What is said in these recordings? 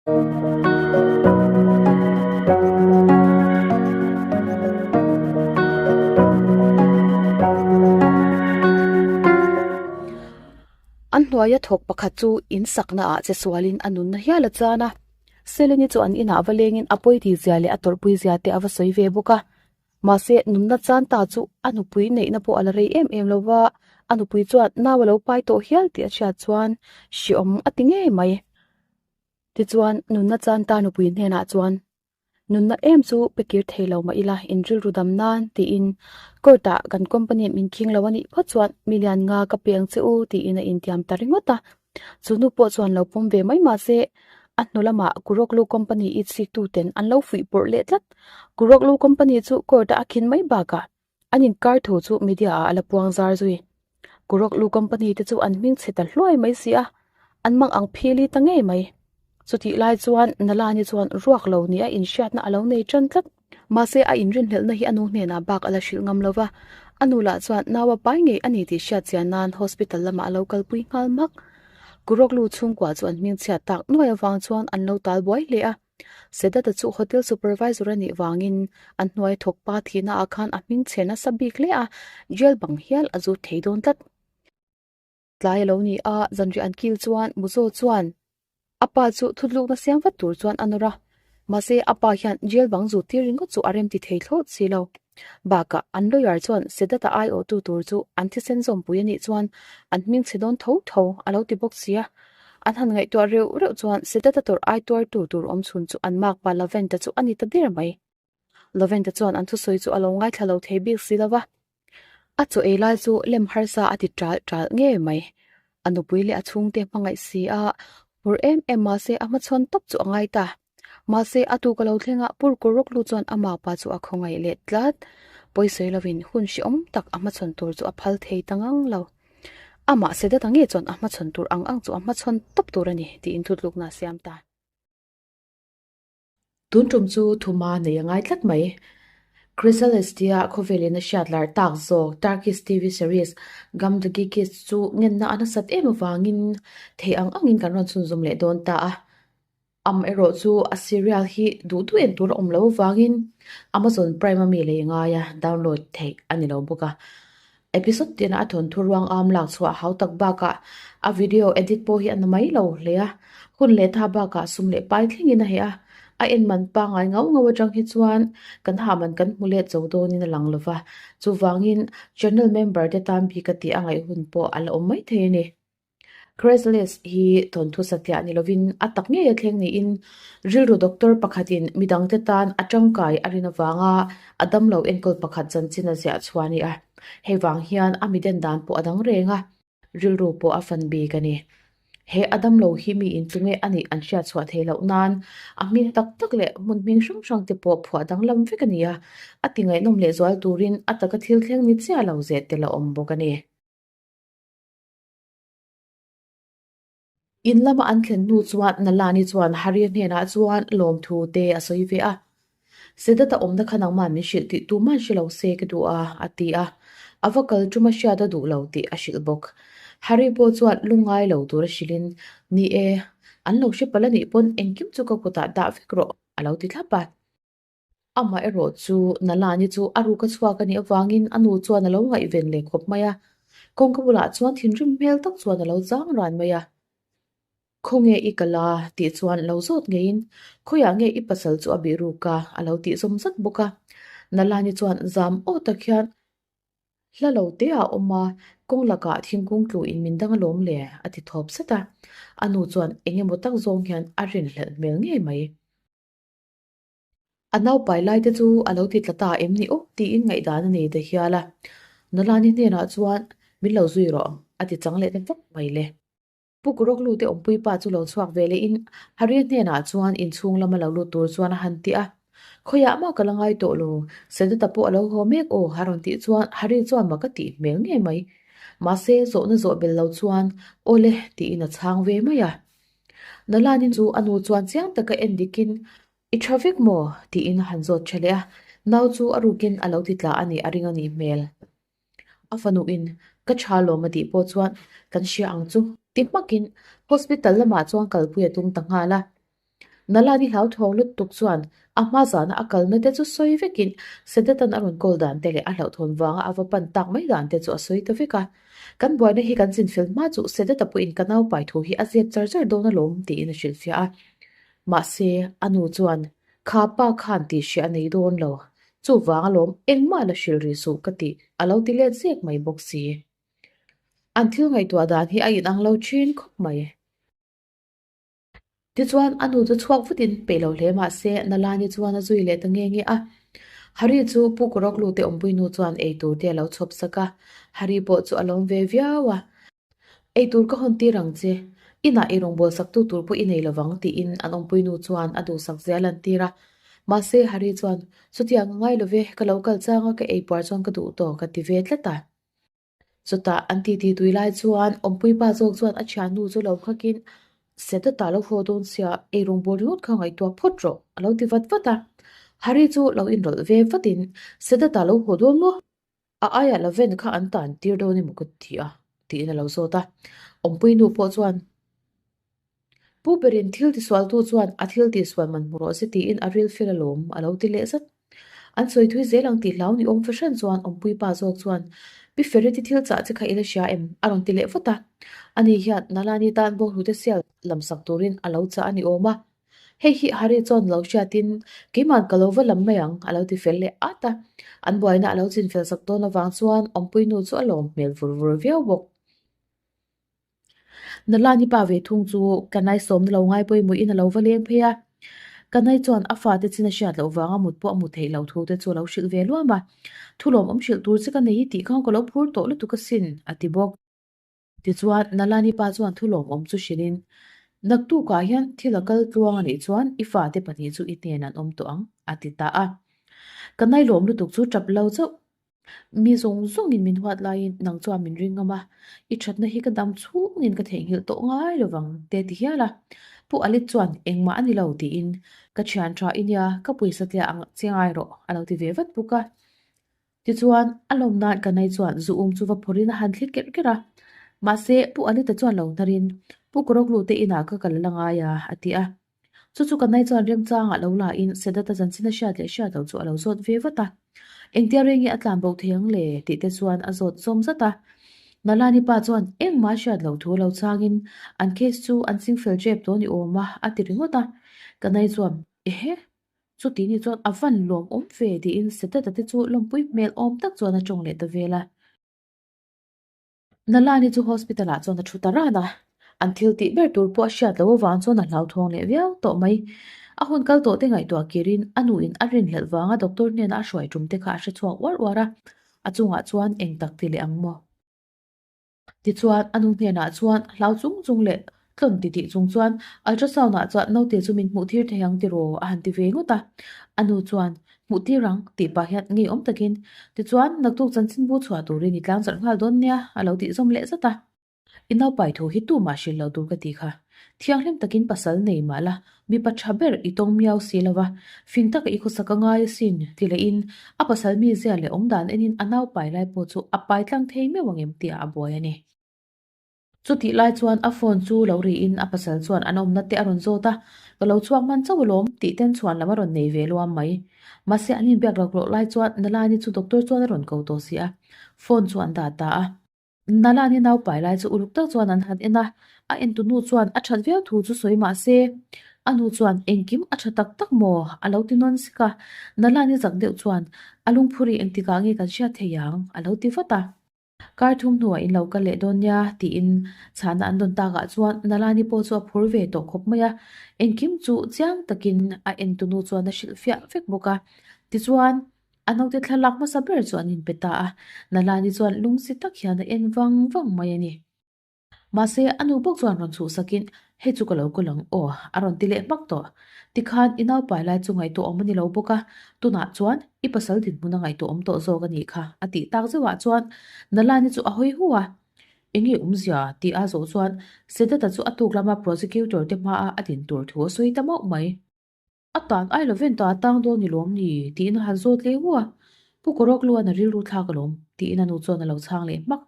An hnuaia thawk pakhat chu in sakna ah che sualin a nunna hial a chan a. Seleni chu an inah va lengin a pawi tih zia leh a tawrhpui zia te a va sawi ve bawk a. Mahse nunna chan ta chu a nupui neihna pawh a la rei em em lo va, a nupui chuan nau a lo pai tawh hial tih a hriat chuan hreawm a ti ngei mai. Tichuan, nunna chan ta nupui hnenah chuan, Nunna em chu pe kir thei lo mah ila, in rilru dam nan, tiin court ah kan company min khing lo a nih phawt chuan million nga ka pe ang che u, tiin a intiam ta ringawt a. Chu nu pawh chuan lo pawm ve mai mahse, a hnu lamah Kuroklu company i chhiktu ten an lo fuih pawrh leh tlat. Kuroklu company chu court a a khin mai bakah an inkar thu chu media ah a la puang zar zui. Kuroklu company te chu an hming chhe ta hluai mai si a, an mang ang phili ta ngei mai. Chutih lai chuan Nalani chuan ruak lo nia inhriatna a lo nei tan tlat. Mahse a inrinhlelhna hi a nu hnenah bak a la hrilh ngam lo va, a nu lah chuan nau a pai ngei a ni tih hriat chian nan hospital lamah a lo kalpui nghal hmak. Kuroklu chhungkua chu an hmingchhiat tak nuai avang chuan an lo tal buai hle a. Sedata chu hotel supervisor a nih vangin an hnuai thawk pa thihna ah khan a hmingchhe nasa bik hle a, jail bang hial a zut thei dawn tlat. Tlai a lo ni a, zanriah an kil chuan Muzo chuan a pa chu thutlukna siam vat tur chuan a nawr a, mahse a pa hian jail bang zut tir ringawt chu a rem ti thei thlawt si lo. Bakah an lawyer chuan Sedata aiawhtu tur chu an thisen zawmpui a nih chuan an hmingchhe dawn tho tho a lo ti bawk si a. An han ngaihtuah reuh reuh chuan Sedata tawrh ai tuartu tur awm chhun chu an makpa Laventa chu a ni ta der mai. Laventa chuan an thusawi chu a lo ngaithla lo thei bik si lo va. A chaw ei lai chu lem harsa a ti ṭalh ṭalh ngei mai. A nupui leh a chhungte hmangaih si a, phur em em mahse a hmachhawn tawp chu a ngai ta. Mahse a tuk a lo thleng a, Pur Kuruklu chuan a makpa chu a khawngaih leh tlat. Pawisawi lovin hun hrehawm tak a hmachhawn tur chu a phal thei ta ngang lo. Amah Sedata nge chuan a hmachhawn tur ang ang chu a hmachhawn tawp tur a ni tiin thutlukna a siam ta. Tun tum chu thuma nei a ngai tlat mai. Chrysalis tia khawvelin a hriat lar tak zawk Turkish TV series Gamdagi Kiss chu ngenna a nasat em avangin thei ang angin kan rawn chhunzawm leh dawn ta a. Am erawh chu a serial hi duh duh en tur a awm lo avangin Amazon Prime a mi lei ngai a download theih a ni lo bawk a. Episode tina a thawnthu ruang am lak chhuah hau tak bakah a video edit pawh hi a na mai lo hle a, hun leh tha bakah sum leh pai thlengin a heh a, a en man pangngai ngau ngau atang hi chuan kan hah man kan hmu let zo dawnin a lang lo va, chuvangin channel member te tan bik a tih a ngaih hun pawh a la awm mai thei a ni. Craigslist hi thawnthu satliah ni lovin a tak ngei a thleng niin rilru doctor pakhatin midangte tan a tangkai a rin avanga a damlo enkawl pakhat chanchin a ziah chhuah a ni a. Hei vang hian a miden dan pawh a dang reng a, rilru pawh a fan bik a ni. He a damlo hi mi inchunge a nih an hriat chhuah theih loh nan a hming tak tak leh hmun hming hrang hrang te pawh phuah danglam vek a ni a, a ti ngaihnawm lehzual turin a taka thil thleng ni chiah lo zeh tel a awm bawk a ni. In lama an thlen hnu chuan Nalani chuan Hari hnenah chuan lawmthu te a sawi ve a. Sedata awmna kha nangman min hrilh tih tuman hre lo se ka duh a, a ti a. A va kal ṭuma hriat a duh lo tih a hrilh bawk. Hari pawh chuan lungngai lo tur a hrilhin, Ni e, an lo hre palh a nih pawn engkim chu ka kutah dah vek rawh, a lo ti thlap a. Amah erawh chu Nalani chu a ruk a chhuak a nih avangin a nu chuan a lo ngaihven leh khawp mai a. Kawngka bulah chuan thinrim hmel tak chuan a lo chang ran mai a. Khawnge i kal a? tih chuan lo zawt ngeiin khawiah nge i pasal chu a bih ruk a? a lo tih zawm zat bawk a. Nalani chuan zam aw tak hian Hla lo te a awm a, kawng lakah thingkung tlu in min dang alawm le, a ti thawp zet a. A nu chuan eng emaw tak zawng hian a rinhlelh hmel ngei mai. A naupai lai te chu a lo ti tla ta em ni aw tiin ngaihdan a nei ta hial a. Nalani hnenah chuan min lo zui rawh a ti chang leh ta vak mai le. Pu Kuroklu te awmpui pa chu lo chhuak ve leh in Haria hnenah chuan inchhung lama lo lut tur chuan a han ti a. Khawiah mah ka la ngai tawh lo, Sedata pawh a lo haw mek aw a rawn tih chuan Hari chuan mak a tih hmel ngei mai. Mahse zawhna zawh bel lo chuan aw le tiin a chhang ve mai a. Nalani chu a nu chuan chiang taka en dikin I tha vek maw? tiin a han zawt tha leh a, nau chu a rukin a lo ti tla a nih a ring a nih hmel. A fanuin ka tha lawm a tih pawh chuan kan hria ang chu ti hmakin hospital lamah chuan kalpui a tum ta nghal a. Nalani hlauthawng lutuk chuan a hma zana a kalna te chu sawi vekin Sedetan a rawn call dan te leh a hlauhthawn vanga a va pan tak mai dan te chu a sawi ta vek a. Kan buaina hi kan chinfel hma chu Sedeta pawhin ka naupai thu hi a zep char char dawn alawm tiin a hrilhfiah a. Mahse, a nu chuan Kha pa khan tih hriah a nei dawn lo, chuvang alawm engmah la hrilh rih suh ka tih a lo ti let zek mai bawk si. An thil ngaihtuah dan hi a inang lo thin khawp mai. Tichuan, a nu chu chhuak vutin peih lo hle mah se Nalani chuan a zui leh ta nge nge a. Hari chu Pu Kuroklu te awmpui nu chuan eitur te a lo chhawp sak a, Hari pawh chu a lawm ve viau a. Eitur ka hawn tir ang che, inah i rawngbâwl saktu tur pawh i nei lovang tiin an awmpui nu chuan a duhsak zia a lantir a. Mahse, Hari chuan, Chutiang a ngai lo ve, ka lo kal chang a, ka eipuar chuan ka duh tawk a ti ve tlat a. Chutah an titi tui lai chuan awmpui pa zawk chuan a thiannu chu lo nghakin, Sedata lo haw dawn sia, ei rawngbâwl ringawt kha ngaihtuah phawt rawh a lo ti vat vat a. Hari chu lo inrawlh ve vatin, Sedata lo haw dawn maw? A aiah la ven kha an tan tir dawn emaw ka ti a, tiin a lo zawt a. Awmpui nu pawh chuan, Pu berin thil tisualtu chuan a thil tihsual man hmu rawh se tiin a ril fel alawm a lo ti leh zat. An sawi thui zel ang tih hlau ni awm fahran chuan awmpui pa zawk chuan, Pi Fereti thil chah che kha i la hria em? a rawn ti leh vat a. Ani hian Nalani tan bawnghnute sial lam sak turin a lo chah a ni awm a. Hei hi Hari chuan lo hriatin keiman ka lo va lam mai ang a lo ti fel leh at a. An buaina a lo chin fel sak dawn avang chuan awmpui nu chu a lawm hmel vur vur viau bawk. Nalani pa ve thung chu Kanai sawmna lo ngai pawimawhin a lo va leng phei a. Kanai chuan a fate chin a hriat loh vanga mut pawh a mu theih loh thu te chu a lo hrilh ve luam a. Thu lawmawm hrilh tur che ka nei i tih kha ka lo phur tawh lutuk asin, a ti bawk. Tichuan, Nalani pa chuan thu lawmawm chu hrilhin, Naktukah hian thil a kal tluang a nih chuan i fate pahnih chu i hnen an awm tawh ang, a ti ta a. Kanai lawm lutuk chu tap lo chauh. Mi zawng zawngin min huat laiin nang chuan min ring ngam a, i thatna hi ka dam chhungin ka theihnghilh tawh ngai lovang te ti hial a. Pu Alit chuan engmah a ni lo tiin, Ka thian tha i nia, ka pawisa tia ang che ngai rawh a lo ti ve vat bawk a. Tichuan, a lawm nan Kanai chuan zu um chu va phawrhin a han thli kerh kerh a. Mahse, Pu Alita chuan lo hnarin, Pu Koroklu te inah ka kal la ngai a, a ti a. Chu chu Kanai chuan remchangah lo la in Sedata chanchin a hriat leh hriat loh chu a lo zawt ve vat a. Engtia reng nge a tlan bo thei ang le? tih te chuan a zawt zawm zat a. Nalani pa chuan engmah a hriat loh thu lo changin an case chu an chingfel tep tawh ni awm a, a ti ringawt a. Kanai chuan, Ehe! Chuti ni chuan a van lawm awm ve tiin Sedata te chu lawmpui hmel awm tak chuan a tawng leh ta vel a. Nalani chu hospital ah chuan a thu ta ran a, an thil tih ber tur pawh a hriat loh avang chuan a hlauthawng leh viau tawh mai. A hun kal tawh te ngaihtuah kirin a nu in a rinhlelh vanga doctor hnena a hruai tum te kha a hre chhuak uar uar a, a chungah chuan eng tak ti leh ang maw? Tichuan a nu hnenah chuan hlau chung chung leh tlawn ti tih chung chuan ultrasound ah chuan naute chu min hmuh tir thei ang tiraw a han ti ve ngawt a. A nu chuan Hmuh tir ang tih pah hian ngeiawm takin tichuan naktuk chanchinbu chhuah turin i tlang zarh nghal dawn nia a lo tih zawm leh zat a. I naupai thu hi tumah hrilh lo tur ka ti kha. Thianghlim takin pasal nei mah la, mipa tha ber i tawng miau si lo va, fing taka i khawsak a ngai asin ti lehin a pasal mizia leh awmdan enin a naupai lai pawh chu a pai tlang thei meuh ang em tihah a buai a ni. Chutih lai chuan a phone chu lo riin a pasal chuan an awmna te a rawn zawt a, Ka lo chhuak hman chauh alawm tih ten chhuan lam a rawn nei ve luam mai. Mahse an inbiak laklawh lai chuan Nalani chu doctor chuan a rawn ko tawh si a, phone chu an dah ta a. Nalani nau pai lai chu uluk tak chuan an han en a, a entu nu chuan a that viau thu chu sawi mah se, a nu chuan engkim a tha tak tak maw a lo ti nawn sik a, Nalani zak deuh chuan a lungphuri engtikah nge kan hriat thei ang a lo ti vat a. Kar thum hnuah in lo kal leh dawn nia tiin chhahna an dawn takah chuan Nalani pawh chu a phur ve tawh khawp mai a, engkim chu chiang takin a entu nu chuan a hrilh fiah vek bawk a. Tichuan, a naute thlalak hmasa ber chu an inpe ta a, Nalani chuan lungsi tak hian a en vang vang mai a ni. Mahse, a nu bawk chuan rawn chhuhsakin, Hei chu ka lo kawl ang aw, a rawn ti leh hmak tawh. Tikhan i naupai lai chu ngaihtuah awm a ni lo bawk a, tunah chuan i pasal dinhmun a ngaihtuah awm tawh zawk a nih kha, a tih tak zeuhah chuan Nalani chu a hawi hu a. Enge awmzia? tih a zawh chuan Sedata chu a tuk lama prosecutor te hmaa a din tur thu a sawi ta mauh mai. A tan ai lovin ta tang dawn ni lawm ni? tiin a han zawt leh hu a. Pu Korokluan a rilru thlak alawm, tiin a nu chuan a lo chhang leh hmak.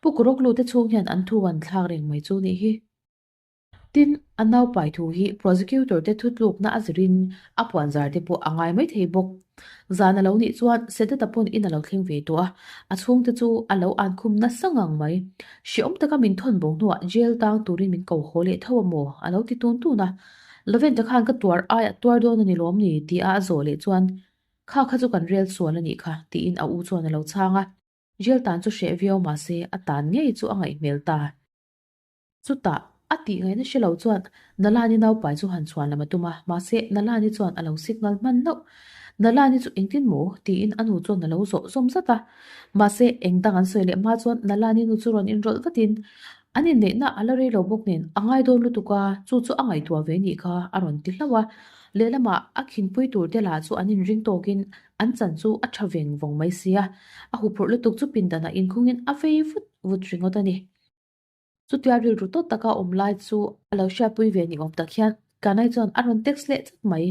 Pu Koroklu te chhung hian an thu an thlak reng mai chu nih hi. Tin, a naupai thu hi prosecutor te thutlukna a zirin a puanzar te pawh a ngai mai thei bawk. Zan a lo nih chuan Sedat-a pawn in a lo thleng ve tawh a, a chhungte chu a lo ankhum nasa ngang mai. Hreawm taka min thawn bo hnuah jail tang turin min ko haw leh tho a maw? a lo ti tun tun a. Loventa khan ka tuar aiah tuar dawn a ni lawm ni? tia a zawh leh chuan, Kha kha chu kan rel sual a nih kha, tiin a u chuan a lo chhang a. Jail tan chu hreh viau mahse a tan ngei chu a ngaih hmel ta. Chutah, a tih ngaihna hre lo chuan Nalani naupai chu han chhuan lam a tum a, mahse Nalani chuan a lo signal hman hlauh. Nalani chu engtin maw? tiin a nu chuan a lo zawh zawm zat a. Mahse eng dang an sawi leh hma chuan Nalani nu chu rawn inrawlh vatin, An inneihna a la rei lo bawk nen a ngai dawn lutuk a, chu chu a ngaihtuah ve nih kha a rawn ti hlauh a. Lehlamah a khinpui tur te lah chu an inring tawkin an chan chu a tha veng vawng mai si a, a huphurh lutuk chu pindanah inkhungin a vei vut vut ringawt a ni. Chutia rilru tawt taka awm lai chu a lo hriatpui ve ni awm tak hian Kanai chuan a rawn text leh chat mai.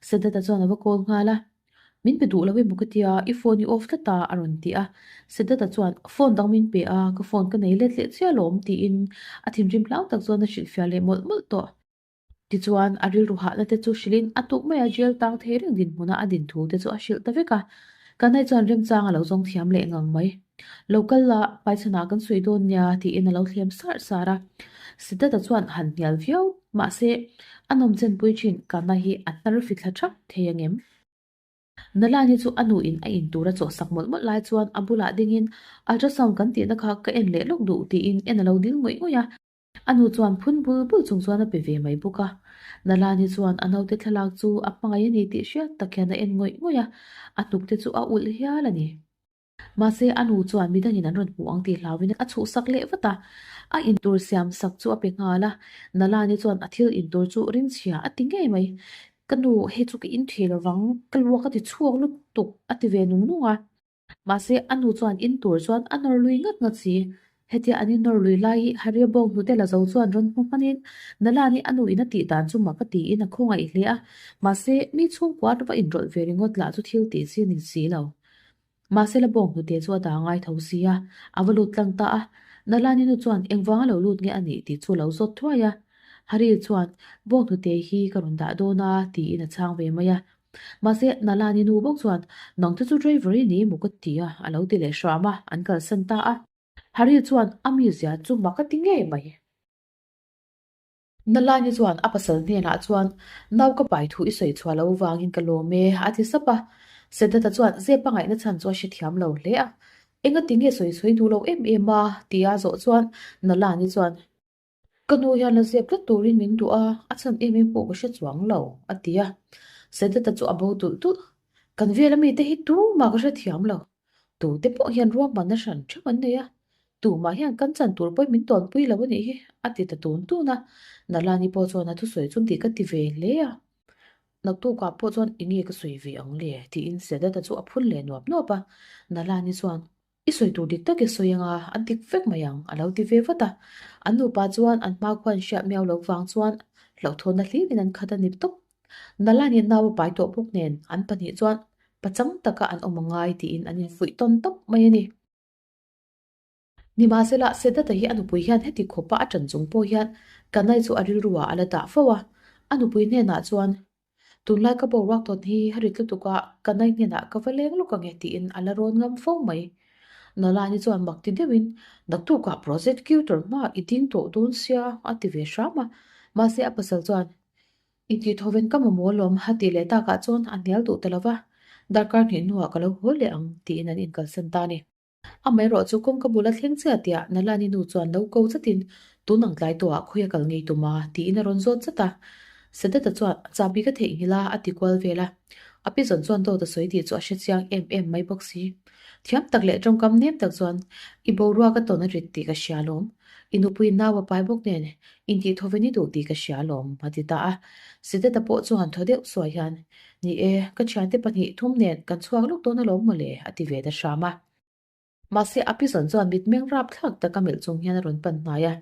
Sedat-a chuan a va call nghal a, Min pe duh lo emaw ka tia, i phone i off tlat a a rawn ti a. Sedat-a chuan, Phone dang min pe a, ka phone ka nei let leh chiah alawm tiin a thinrim hlau tak chuan a hrilhfiah leh mawlh mawlh tawh. Tichuan, a rilru hahna te chu hrilhin a tuk maia jail tang thei reng dinhmuna a din thu te chu a hrilh ta vek a. Kanai chuan remchang a lo zawng thiam leh ngang mai. Lo kal la, hmaichhanah kan sawi dawn nia tiin a lo thlem sar sar a. Siddhartha chuan han hnial viau, mahse, a nawmchenpui thin Kanai hi a hnar fithla thak thei angem? Nalani chu a nuin a in tur a chawhsak mawlh mawlh lai chuan a bulah dingin ultrasound kan tihna kha ka en leh lawk duh tiin en a lo dil ngawih ngawih a. A nu chuan phun bul bul chung chuan a pe ve mai bawk a. Nalani chuan a naute thlalak chu a hmangaih a ni tih hriat tak hian a en ngawih ngawih a, a hnuk te chu a ulh hial a ni. Mahse a nu chuan midangin an rawn hmuh ang tih hlauhin a chhuhsak leh vat a, a intur siam sak chu a pe nghal a. Nalani chuan a thil intur chu ringchhia a ti ngei mai. Ka nu, hei chu ka in thei lovang, ka luak a ti chhuak lutuk a ti ve nung nung a. Mahse, a nu chuan in tur chuan a nawr lui ngat ngat si. Hetia an in nawr lui lai hi Harry bawng hnute la zo chuan rawn hmu hmanin Nalani a nu in a tih dan chu mak a tiin a khawngaih hle a. Mahse, mi chhungkua va inrawlh ve ringawt lah chu thil tih chi a ni si lo. Mahse, la bawng hnute chu a dah ngai tho si a, a va lut tlang ta a. Nalani nu chuan engvanga lo lut nge a nih tih chu a lo zawt thuai a. Harry chuan, Bawng hnute hi ka rawn dah dawn a, tiin a chhang ve mai a. Mahse, Nalani nu bawk chuan, Nang te chu driver i ni emaw ka ti a, a lo ti leh hram a, an kalsan ta a. Harry chuan a mizia chu mak a ti ngei mai. Nalani chuan a pasal hnenah chuan, Nau ka pai thu i sawi chhuah lo vangin ka lawm e, a ti sap a. Sedat-a chuan zep a ngaihna chhan chu a hrethiam lo hle a. Engati nge sawi sawi duh lo em em a? tia zawh chuan Nalani chuan, Ka nu hian la zep tlat turin min duh a, a chhan em em pawh ka hre chuang lo, a ti a. Sedata chu a bo tulh tulh. Kan vela mite hi tumah ka hre thiam lo. Tute pawh hian ruahmanna hran theuh an nei a, tumah hian kan chan tur pawhin min tawnpui lo a nih hi, a ti ta tun tun a. Nalani pawh chuan a thusawi chu dik a ti ve hle a. Naktukah pawh chuan eng nge ka sawi ve ang le? tiin Sedata chu a phun leh nuap nuap a. Nalani chuan I sawi tur dik tak i sawi anga, a dik vek mai ang, a lo ti ve vat a. An nupa chuan an hma khuan hriat miau loh vang chuan hlauhthawnna hlimin an khat a ni tawp. Nalani nau a pai tawh bawk nen an pahnih chuan pachang taka an awm a ngai tiin an infuih tawn tawp mai a ni. Nimahsela, Sedata hi a nupui hian heti khawpa a ṭan chung pawh hian Kanai chu a rilruah a la dah fo a. A nupui hnenah chuan Tunlai ka boruak tawn hi a rit lutuk a, ka nai hnenah ka va leng lawk ange tiin a la rawn ngam fo mai. Nalani chuan mak ti deuhin, Naktukah prosecutor hma i ding tawh dawn sia a ti ve hram a. Mahse a pasal chuan, I tih tho ven ka mamawh alawm a tih leh takah chuan a hnial duh ta lo va, darkar hnih hnuah ka lo haw leh ang tiin an inkalsan ta a ni. Amaherawh chu kawngka bul a thleng chiah tiah Nalani nu chuan lo ko chatin tun ang tlai tawhah khawi a kal ngei tum a? tiin a rawn zawt chat a. Sedata chuan chahbi ka theihnghilh a, a ti kual vel a. A pi zawn chuan dawt a sawi tih chu a hre chiang em em mai bawk si. Thiam tak leh tawngkam nem tak chuan i boruak a tawn a rit tih ka hria alawm. I nupui nau a pai bawk nen intih thovin i duh tih ka hria alawm, a ti ta a. Sedata pawh chuan thaw deuh suai hian Ni e, ka thiante pahnih thum nen kan chhuak lawk dawn alawm mawle, a ti ve ta hram a. Mahse, a pizawn chuan mitmeng rapthlak taka melh chung hian a rawn pan hnai a.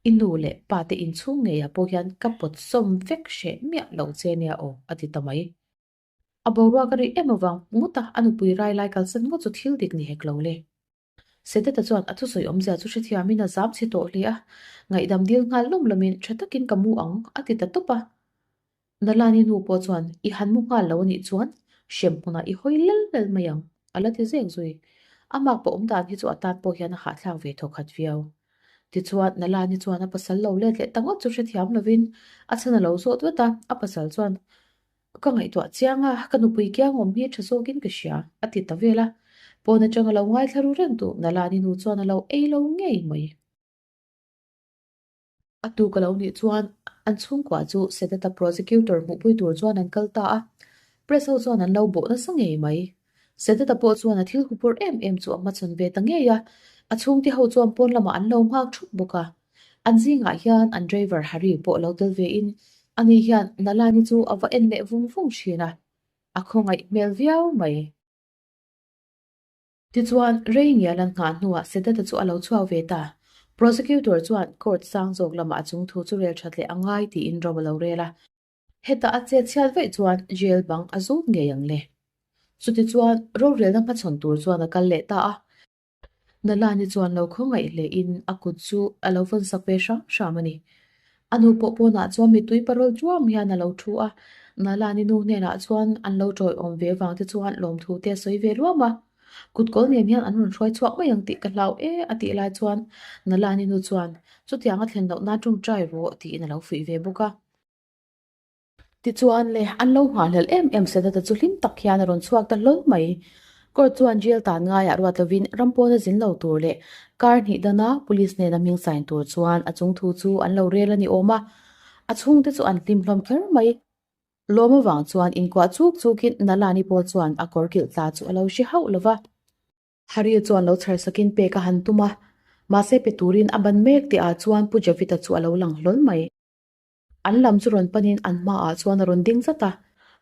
I nu leh pa te inchhung ngeiah pawh hian ka pawt sawm vek hreh miah lo che nia aw, a ti ta mai. A boruak a rih em avang ngawt a, a nupui rai lai kalsan ngawt chu thil dik ni hek lo le. Sedata chuan a thusawi awmzia chu hrethiamin a zam chhe tawh hle a, ngaihdam dil nghal lawm lawmin tha takin ka mu ang a ti ta tawp a. Nalani nu pawh chuan i han mu nghal lo a nih chuan hrem hmunah i hawi lel lel mai ang a la ti zek zui. A mak pawh awm dan hi chu a tan pawh hian a hahthlak ve thawkhat viau. Tichuan Nalani chuan a pasal lo let leh ta ngawt chu hrethiam lovin a chhan a lo zawt vat a, a pasal chuan Ka ngaihtuah chiang a, ka nupui kiang awm hi tha zawkin ka hria, a ti ta vel a. Pawn atang a lo ngaithla ru reng duh, Nalani nu chuan a lo ei lo ngei mai. A tuk a lo nih chuan an chhungkua chu Senate-a prosecutor hmuhpui tur chuan an kal ta a, press ho chuan an lo bawh nasa ngei mai. Senate-a pawh chuan a thil hupawrh em em chu a hmachhawn ve ta ngei a, a chhungte ho chuan pawn lamah an lo nghak thup bawk a. An zingah hian an driver Harry pawh lo tel ve in ani hian Nalani chu a va en leh vung vung thin a, a khawngaih hmel viau mai. Tichuan, rei ngial an nghah hnuah Sedata chu a lo chhuak ve ta. Prosecutor chuan court sang zawk lamah a chung thu chu rel that leh a ngai tiin ro a lo rel a. Heta a chet chhiat vaih chuan jail bang a zut ngei ang le. Chutichuan, rorelna hmachhawn tur chuan a kal leh ta a. Nalani chuan lo khawngaih hlein a kut chu a lo vawn sak ve hram hram a ni. A nu pawh pawnah chuan mittui parawl chuam hian a lo thu a, Nalani nu hnenah chuan an lo tawiawm ve vang te chuan lawmthu te a sawi ve luam a. Kutkawl nen hian an rawn hruai chhuak mai ang tih ka hlau e a tih lai chuan Nalani nu chuan chutiang a thlen loh nan tawngtai rawh tiin a lo fuih ve bawk a. Tichuan le, an lo nghahhlelh em em Senata chu hlim tak hian a rawn chhuak ta hlawl mai. Court chuan jail tan ngaiah ruat lovin ram pawna zin lo tur leh kar hnih dana police nena hming sign tur chuan a chung thu chu an lo rel a ni awm a. A chhungte chu an hlim hlawm kher mai. Lawm avang chuan inkuah chuk chukin Nalani pawh chuan a kawr kilh tla chu a lo hre hauh lo va. Harry chuan lo chhar sakin pek a han tum a, mahse pe turin a ban mek tih ah chuan Pu Javita chu a lo lang hlawl mai. An lam chu rawn panin an hmaah chuan a rawn ding zat a,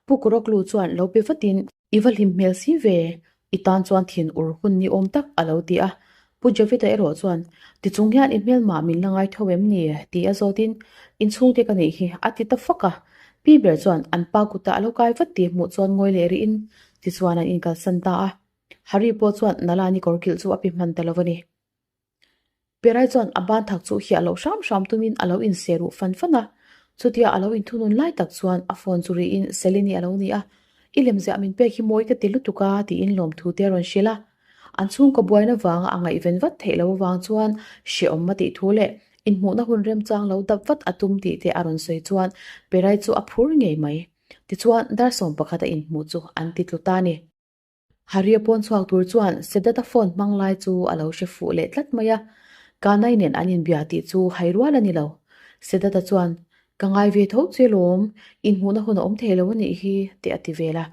Pu Kuroklu chuan lo pe vatin, I va hlim hmel si ve, i tan chuan thin ur hun ni awm tak a lo ti a. Pu Javita erawh chuan, Tichung hian i hmelmah min la ngai tho em ni? ti a zawtin, Inchhungte ka neih hi a ti ta fak a. Pi ber chuan an pa kutah a lo kai vat tih hmuh chuan ngawi leh rihin tichuan an inkalsan ta a. Harry pawh chuan Nalani kawrkilh chu a pi hman ta lo a ni. Perai chuan a ban thak chu hiah loh hram hram tumin a lo inse ruh fan fan a. Chutia a lo inthunun lai tak chuan a phone chu rihin Selini a lo ni a, I lemziah min pek hi mawi ka ti lutuk a tiin lawmthu te a rawn hrilh a. An chhungkaw buaina vanga a ngaihven vat theih loh avang chuan hrehawm a tih thu leh inhmuhna hun remchang lo dap vat a tum tih te a rawn sawi chuan Perai chu a phur ngei mai. Tichuan dar 11 a inhmuh chu an ti tlu ta a ni. Harry-a pawn chhuak tur chuan Sedat-a phone hmang lai chu a lo hre fuh leh tlat mai a, Kanai nen an inbia tih chu hai rual a ni lo. Sedat-a chuan, Ka ngai ve tho che lawm, inhmuhna hun a awm thei lo a nih hi, tih a ti vel a.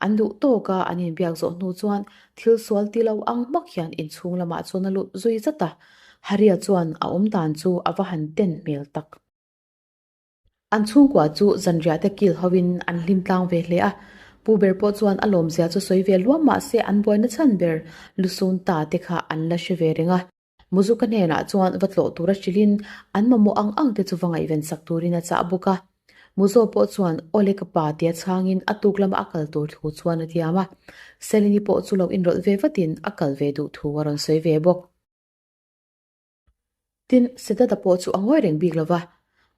An duh tawk a, an inbiak zawh hnu chuan thil sual ti lo ang hmak hian inchhung lamah chuan a lut zui zat a. Harry-a chuan a awm dan chu a va han ten hmel tak. An chhungkua chu zanriah te kil hovin an hlim tlang ve hle a, Pu ber pawh chuan a lawmzia chu sawi ve luam mah se an buaina chhan ber lusun ta te kha an la hre ve reng a. Muzuka hnenah chuan va tlawh tura hrilhin an mamawh ang ang te chu va ngaihven sak turin a chah bawk a. Muzo pawh chuan Awle ka pa tia chhangin a tuk lama a kal tur thu chuan a tiam a. Selini pawh chu lo inrawlh ve vatin a kal ve duh thu a rawn sawi ve bawk. Tin, Sedata pawh chu a ngawi reng bik lo va,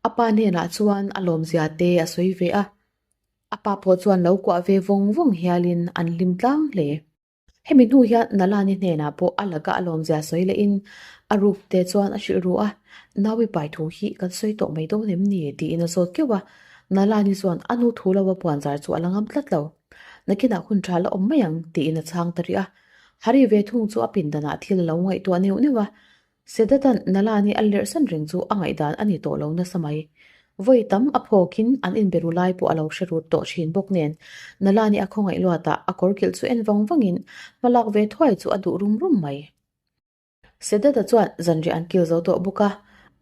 a pa hnenah chuan a lawmzia te a sawi ve a. A pa pawh chuan lo kuah ve vawng vawng hialin an hlim tlang hle. Hemi hnu hian Nalani hnenah pawh a laka a lawmzia sawi lehin a ruk te chuan a hrilh ru a, Naui pai thu hi kan sawi tawh mai dawn em ni? tiin a zawt keuh a. Nalani chuan a nu thu lo a puanzar chu a la ngam tlat lo. Nakinah hun tha la awm mai ang tiin a chhang ta rih a. Hari ve thung chu a pindanah thil a lo ngaihtuah neuh neuh a, Sedatan Nalani a lerhsan reng chu a ngaihdan a ni tawh lo nasa mai. Vawi tam a phawkin an inberu lai pawh a lo hre rut tawh thin bawk nen, Nalani a khawngaih luatah a kawrkilh chu en vang vangin hmalak ve thuai chu a duh rum rum mai. Sedata chuan zanriah an kil zo tawh bawk a,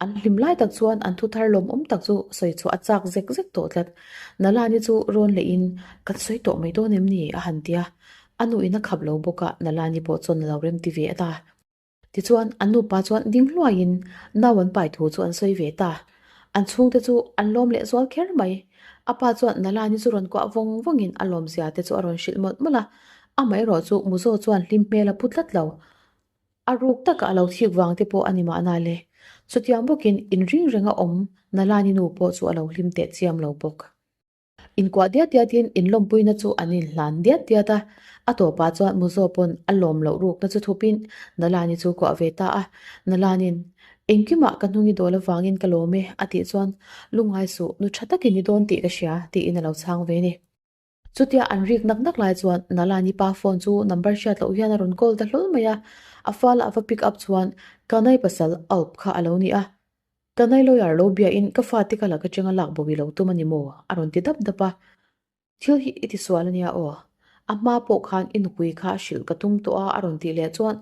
an hlim lai tak chuan an thu thar lawmawm tak chu sawi chhuah a chak zek zek tawh tlat. Nalani chu rawn lehin, Kan sawi tawh mai dawn em ni? a han ti a. A nuin a khap lo bawk a, Nalani pawh chuan a lo rem ti ve a ta. Tichuan, an nupa chuan ding hluaiin nau an pai thu chu an sawi ve ta. An chhungte chu an lawm leh zual kher mai. A pa chuan Nalani chu rawn kuah vawng vawngin a lawmzia te chu a rawn hrilh mawlh mawlh a. Amaherawhchu Muzo chuan hlim hmel a pu tlat lo. A ruk taka a lo thik vang te pawh a ni mahna le. Chutiang bawkin inring renga awm Nalani nu pawh chu a lo hlim teh chiam lo bawk. Inkuah diat diatin inlawmpuina chu an inhlan diat diat a, a tawpah chuan Muzo pawn a lawm loh rukna chu thupin Nalani chu kuah ve ta a. Nalanin, Engkimah ka hnung i dawl avangin ka lawm e, a tih chuan, Lungngai suh, nu tha takin i dawn tih ka hria, tiin a lo chhang ve ni. Chutia an rik nak nak lai chuan Nalani pa phone chu number hriat loh hian a rawn call ta hlawl mai a, a fala a va pick up chuan Kanai pasal Alp kha a lo ni a. Kanai lawyer lo biain ka fate ka lak atanga lak bo i lo tum a ni maw? a rawn ti dap dap a. Thil hi i tisual a nia aw. A hma pawh khan i nupui kha hrilh ka tum tawh a a rawn tih leh chuan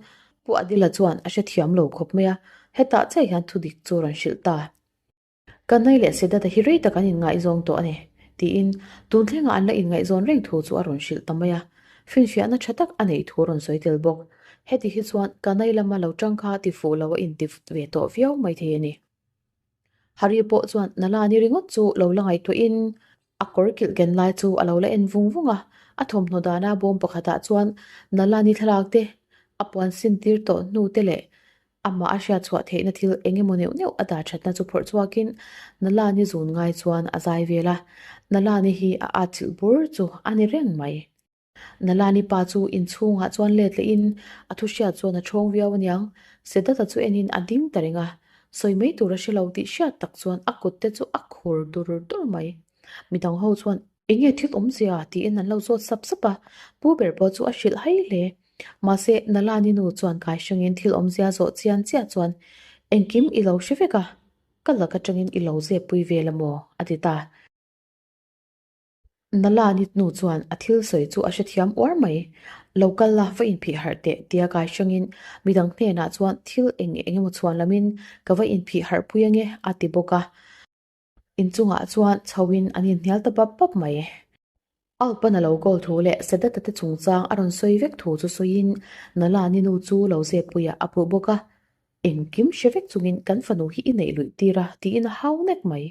Pu Adila chuan a hrethiam lo khawp mai a, hetah chiah hian thudik chu a rawn hrilh ta. Kanai leh Sedata hi rei tak an inngaihzawn tawh a ni, tiin tun thlengah an la inngaihzawn reng thu chu a rawn hrilh ta mai a. Finfiahna tha tak a neih thu a rawn sawi tel bawk. Heti hi chuan Kanai lama lo tang kha ti fuh lo a inti ve tawh viau mai thei a ni. Hari pawh chuan Nalani ringawt chu lo la ngaihtuahin a kawr kilh ken lai chu a lo la en vung vung a. A thawmhnaw dana bawm pakhatah chuan Nalani thlalak te, a puan sin tir tawh hnu te leh Amah a hriat chhuah theihna thil eng emaw neuh neuh a dah thatna chu phawrh chhuakin Nalani zun ngai chuan a zai vel a, Nalani hi a atchilh bur chu a ni reng mai. Nalani pa chu inchhungah chuan let lehin a thu hriat chuan a ṭhawng viau aniang, Sedata chu enin a ding ta reng a, sawi mai tur a hre lo tih hriat tak chuan a kut te chu a khur dur dur mai. Midang ho chuan Enge thil awmzia? tiin an lo zawt sap sap a, pu ber pawh chu a hrilh hai hle. Mahse, Nalani nu chuan kai hrangin thil awmzia zawh chian chiah chuan, Engkim i lo hre vek a, ka lak atangin i lo zep pui vel a maw? a ti ta. Nalani nu chuan a thil sawi chu a hrethiam uar mai. Lo kal la, va inphih harh teh, tia kai hrangin midang hnenah chuan thil eng eng emaw chhuan lamin ka va inphih harh pui ange, a ti bawk a. Inchungah chuan chhoin an inhnial ta bap bap mai. Alpan a lo goal thu leh Sedata te chungchang a rawn sawi vek thu chu sawiin Nalani nu chu lo zeppuiah a puh bawk a, Engkim hre vek chungin kan fanu hi i neih luih tir a tiin a hau nek mai.